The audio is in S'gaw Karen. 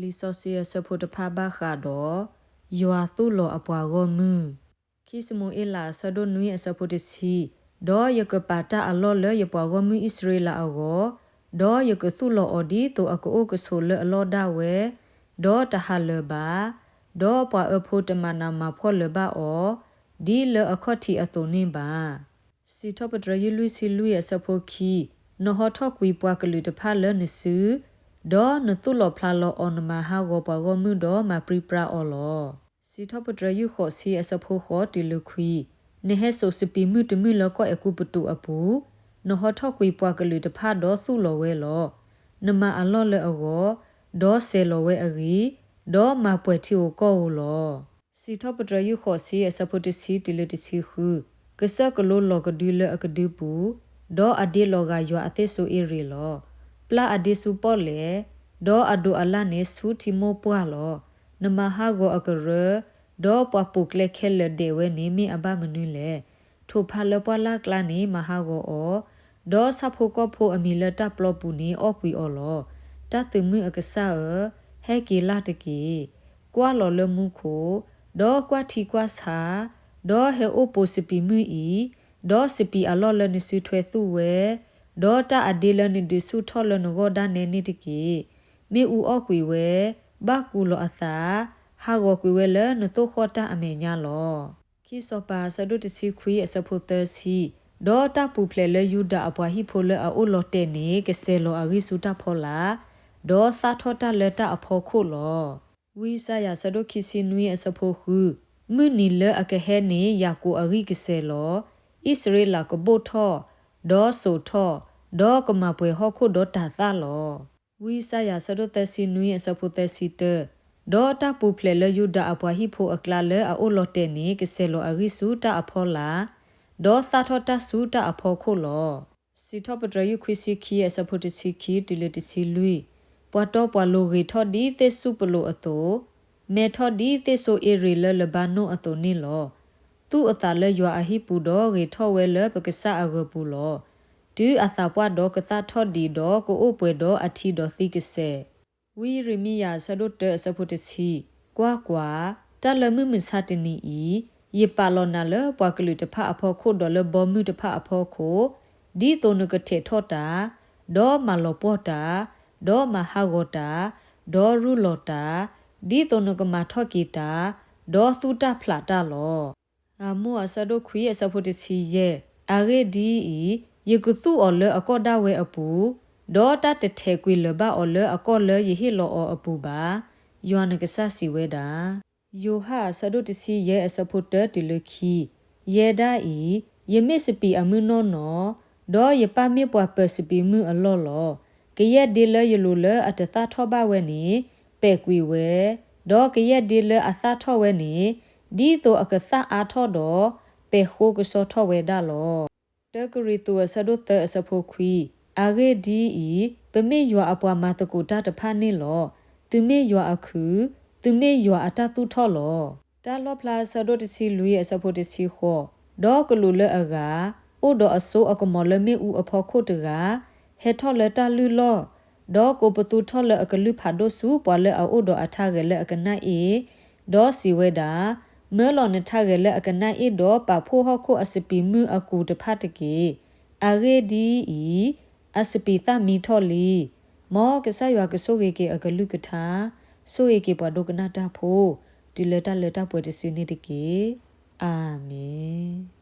လံာ်စီဆှံအဆၢဖိတဖၣ်ဘၣ်ဃးဒီး ယွၤသူၣ်လီၤအပှၤဂီၢ်မုၢ်. ခံၡမူၤအ့လးအဆၢဒိၣ်နွံအဆၢဖိတဆံ, ဒီးယကပာ်တၢ်အလီၢ်လၢယပှၤဂီၢ်မုၢ်အံၣ်စရ့လးအဂီၢ်, ဒီးယကသူၣ်လီၤအီၤဒ်သိးအကအိၣ်ကဆိးလၢအလီၢ်ဒၣ်ဝဲ, ဒီးတဟးလၢၤဘၣ်, ဒီးပှၤအၢဖိတမၤနးမၤဖှီၣ်လၢၤဘၣ်အီၤ, ဒ်လၢအခီၣ်ထံးအသိးန့ၣ်ဘၣ်. စံးထီၣ်ပတြၢၤယုၢ်လွံၢ်ဆံလွံၢ်အဆၢဖိခံ, နဟီထီၣ်ကွံာ်ပှၤကလုာ်တဖၣ်လၢနစု, ဒီးနသူၣ်လီၤဖျးလီၤအီၤနမၤဟးဂီၤပှၤဂီၢ်မုၢ်ဒီးမၤပြံပြါအီၤလီၤ. စံးထီၣ်ပတြၢၤယုၢ်ဃိးဆံအဆၢဖိဃိးတုၤလၢခွံ, နဟဲစိာ်စပံးမုၢ်တမုၢ်လၢကီၢ်အဲၤကူပတူးအပူၤ, နဟီထီၣ်ကွံာ်ပှၤကလုာ်တဖၣ်ဒီးသူၣ်လီၤဝဲလီၤ. နမၤအလီၢ်လၢအဂီၢ်, ဒီးစဲၤလီၤဝဲအဂ့ၢ်, ဒီးမၤပှဲၤထံဧိၤကီၢ်ဧိၤလီၤ. စံးထီၣ်ပတြၢၤယုၢ်ဃိးဆံအဆၢဖိတဆံတုၤလၢတဆံဃု, ကစၢၢ်ကလိလီၤကဒုလၢအကဒုပူၤ, ဒီးအဒ့လီၤဂာ်ယွၤအသ့ၣ်စိအ့ရ့းလီၤ. ပျၢ်အဒ့ဆူပီၣ်လဲၣ်, ဒီးအဒိးအလၣ်န့ၣ်ဆူထံမိၢ်ပှၢ်လီၤ. နမၤဟးဂီၤအကရၢ, ဒီးပှၤပိာ်ကျဲခဲလၢာ်ဒဲးဝဲန့ၣ်မ့ၢ်အဘၣ်မနုၤလဲၣ်. ထိၣ်ဖးလၢပှၢ်လၢ်ကျါန့ၣ်မၤဟးဂီၤအီၤ, ဒီးဆၣ်ဖိကီၢ်ဖိအမံၤလၢတၢ်ပျီပူၤန့ၣ်အီၣ်ကွံာ်အီၤလီၤ. တၢ်သုးမုၢ်အကစၢ်ဧၢ, ဟဲက့ၤလၢ်တက့ၢ်. ကွၢ်လီၤလၢမူခိၣ်, ဒီးကွၢ်ထံကွၢ်ဆး, ဒီးဟဲအိၣ်ပိာ်စပံးမုၢ်အံၤ, ဒီးစပံးအလီၢ်လၢနစုထွဲသူၣ်ဝဲ, ဒီးတၢ်အဒ့လၢနဒုးဆူၣ်ထီၣ်လၢနဂီၢ်ဒၣ်နဲန့ၣ်တက့ၢ်. မ့ၣ်အူအီၣ်ကွံာ်ဝဲ, ဘၣ်ကူးလီၤအသး, ဟးဂီၤကွံာ်ဝဲလၢနသိၣ်ဃီၣ်တၢ်အမဲာ်ညါလီၤ. ခံစီၤပၤအဆၢဒိၣ်တဆံခွံအဆၢဖိသၢဆံ, ဒီးတၢ်ပူၤဖျဲးလၢယူဒၤအပှၤဟံၣ်ဖိလၢအအိၣ်လီၤတဲာ်န့ၣ် ကစဲၤလီၤအဂံၢ်ဆူတၢ်ဖီလာ်, ဒီးသၣ်ထီၣ်တၢ်လၢတၢ်အဖီခိၣ်လီၤ. ဝံယၡါယၤအဆၢဒိၣ်ခံဆံနွံအဆၢဖိဃု, မုၢ်နံၤလၢအကဟဲန့ၣ် ယၤကိာ်အဂံၢ်ကစဲၤလီၤ, အံၣ်စရ့လးကဘိၣ်ထီၣ်, ဒီးစိာ်ထီၣ်, ဒီးကမၤပှဲၤဟီၣ်ခိၣ်ဒီးတၤသၣ်လီၤ. ဝံယၡါယၤအဆၢဒိၣ်သၢဆံနွံအဆၢဖိသၢဆံတၢ, ဒီးတၢ်ပူၤဖျဲးလၢယူဒၤအပှၤဟံၣ်ဖိအကျါလၢအအိၣ်လီၤတဲာ်န့ၣ် ကစဲၤလီၤအဂံၢ်ဆူတၢ်အဖီလာ်, ဒီးသၣ်ထီၣ်တၢ်ဆူတၢ်အဖီခိၣ်လီၤ. စံးထီၣ်ပတြၢၤယုၢ်ခွံဆံခံအဆၢဖိတဆံခံတုၤလၢတဆံလွံၢ်, ပှၤတီပှၤလိၤဂ့ၤထီၣ်ဒ်သ့ၣ်စူၣ်ပလိာ်အသိး, မဲထီၣ်ဒ်သ့ၣ်စိအ့ရ့းလၢလဘါနိၣ်အသိးန့ၣ်လီၤ. သူၣ်အသးလၢယွၤအဟံၣ်ပူၤဒီးဂ့ၤထီၣ်ဝဲလၢပကစၢ်အဂီၤပူၤလီၤ. တုၤအသးပှၢ်ဒီးကသၣ်ထီၣ်ဒံးဒီးကအိၣ်ပှဲၤဒီးအထံဒီးသံကစဲၤ. ဝံယံးရမံယၤအဆၢဒိၣ်တၢအဆၢဖိတဆံ, ကွၢ်ကွၢ်, တၢ်လၢမုၢ်မဆါတနံၤအံၤ, ယပာ်လီၤနၤလၢပှၤကလုာ်တဖၣ်အဖီခိၣ်ဒီးလၢဘီမုၢ်တဖၣ်အဖီခိၣ်, ဒ်သိးနကထဲးထီၣ်တၢ်, ဒီးမၤလီၤပှီၢ်တၢ်, ဒီးမၤဟးဂီၤတၢ်, ဒီးရူလီၤတၢ်, ဒ်သိးနကမၤထီၣ်က့ၤတၢ်, ဒီးသူတၢ်ဖျးတၢ်လီၤ. ဧမိၣ်အဆၢဒိၣ်ခွံအဆၢဖိတဆံယဲၢ်, အဂ့ၢ်ဒ်အံၤ, ယကသူၣ်အီၤလၢအကီၢ်ဒၣ်ဝဲအပူၤ, ဒီးတၢ်တထဲးကွံာ်လၢၤဘၣ်အီၤလၢအကီၢ်လၢယဟ့ၣ်လီၤအီၤအပူၤဘၣ်, ယွၤနကစၢ်စံးဝဲဒၣ်. ယိၤဟၣ်အဆၢဒိၣ်တဆံယဲၢ်အဆၢဖိတၢတုၤလၢခံ, ယဲဒၣ်အံၤ, ယမ့ၢ်စပံးအမုၢ်နီၢ်နီၢ်, ဒီးယပၢ်မ့ၢ်ပှၤပၢၤစပံးမုၢ်အလီၢ်လီၤ. ကယဲၢ်ဒ့လၢယလိၤလၢအတသၣ်ထီၣ်ဘၣ်ဝဲန့ၣ်, ပဲာ်ကွံာ်ဝဲ, ဒီးကယဲၢ်ဒ့လၢအသၣ်ထီၣ်ဝဲန့ၣ်, ဒ်သိးအကသၣ်အါထီၣ်ဒီး, ပဲာ်ဃိကဆှီထီၣ်ဝဲဒၣ်လီၤ. တၢကရံၣ်သူးအဆၢဒိၣ်သၢအဆၢဖိခွံ, အဂ့ၢ်ဒ်အံၤ, ပမ့ၢ်ယွၤအပှၤမၤသကိးတၢ်တဖၣ်န့ၣ်လီၤ. သုမ့ၢ်ယွၤအခုး, သုမ့ၢ်ယွၤအတၢ်သူၣ်ထီၣ်လီၤ. တၢ်လီၣ်ဖျါအဆၢဒိၣ်တဆံလွံၢ်အဆၢဖိတဆံဃိး, ဒီးကလူးလၢအဂၤ, အိၣ်ဒီးအစိအကမီၤလၢမ့ၣ်အူအဖီခိၣ်တဂၤ, ဟဲထီၣ်လၢတၢ်လုၢ်လီၢ်, ဒီးကိးပသူထီၣ်လၢအကလုၢ်ဖးဒိၣ်ဆူပှၤလၢအအိၣ်ဒီးအထါဂဲၤလၢအကနၣ်အ့ၣ်, ဒီးစံးဝဲဒၣ်, မၢလီၤနထါဂဲၤလၢအကနၣ်အ့ၣ်ဒီးပာ်ဖှိၣ်ဟီၣ်ခိၣ်အစပံးမုၢ်အကူးတဖၣ်တက့ၢ်. အဂ့ၢ်ဒ်အံၤ, အစပံးသၣ်မံထီၣ်လံ. မ်ကစၢ်ယွၤကဆိၣ်ဂ့ၤက့ၤအကလုၢ်ကထါ, ဆိၣ်ဂ့ၤက့ၤပှၤဒိကနၣ်တၢ်ဖိ, တုၤလၢတၢ်လၢတၢ်ပှဲၤတစုန့ၣ်တက့ၢ်. အၤမ့ၣ်.